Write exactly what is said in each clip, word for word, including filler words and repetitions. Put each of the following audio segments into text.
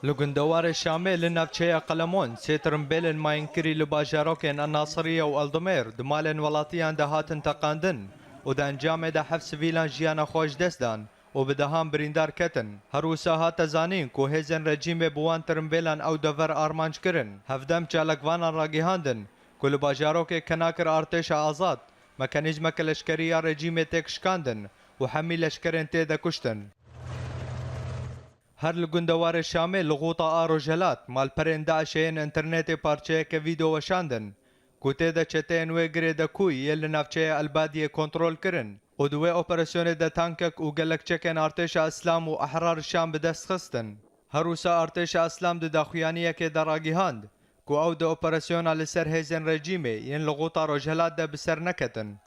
Li gundewarê Şamê li navçeya Qelemon sê tirimbêlên mayînkirî li bajarokên El Nasiriye û Eldimêr di malên welatiyan de hatin teqandin û di encamê de heft sivîlan jiyana xwe ji dest dan û bi dehan birîndar ketin. Her wisa hate zanîn ku hêzên rejîmê bi wan tirimbêlan ew dever armanc kirin. Hevdem çalakvanan ragihandin ku li bajarokê Kenakir artêşa azad mekanîzmeke leşkerî ya rejîmê têk şikandin û hemî leşkerên tê de kuştin. Her li gundewarê Şamê li Xûta a Rojhelat, malperên DAIŞê yên înternetê parçeyeke vîdeo weşandin, ku tê de çeteyên wê girê de ku yên li navçeya Elbadiyê kontrol kirin û di wê operasyonê de tankek û gelek çekên artêşa Îslam û Ehrar Şam bi dest xistin. Her wisa artêşa Îslam di daxuyaniyekê de ragihand, ku ew di operasyona li ser hêzên rejîmê yên li Xûta Rojhelat de bi ser neketin.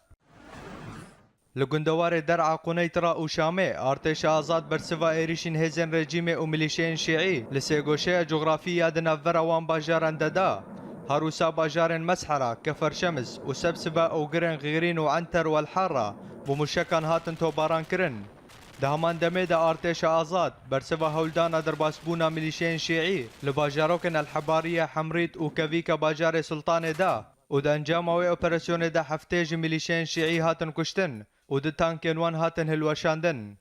Li gundewarê Der'a Quneytra û Şamê, artêşa azad bersiva êrîşên hêzên rejîmê û milîşeyên şîî li sêgoşeya cografî ya di navbera wan bajaran de da. Her wisa bajarên Meshera, Kefer Şems û Sebsibe û girên Xîrîn û Enter û El Harra bi mûşekan hatin topbaran kirin. Di heman demê de artêşa azad, bersiva hewldana derbasbûna milîşeyên şîî li bajarokên El Hebariye, Hemrît û Kevîka bajarê Sultanê da û di encama wê operasyonê de heftê ji milîşeyên şîî hatin kuştin û du tankên wan hatin hilweşandin.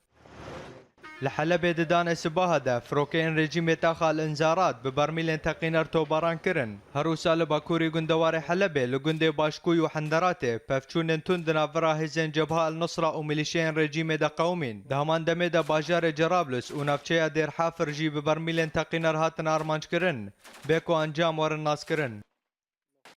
Li Helebê di danê sibaha de firokeyên rejîmê taxa El Înzarat bi bermîlên teqîner topbaran kirin. Her wisa li bakurî gundewarê Helebê li gundê Başkûy û Henderatê pevçûnên tund di navbera hêzên Cebha El Nusra û milîşeyên rejîmê de qewimîn. Di heman demê de bajarê Cerablus û navçeya Dêr Hafir jî bi bermîlên teqîner hatin armanc kirin, bê ku encam werin naskirin.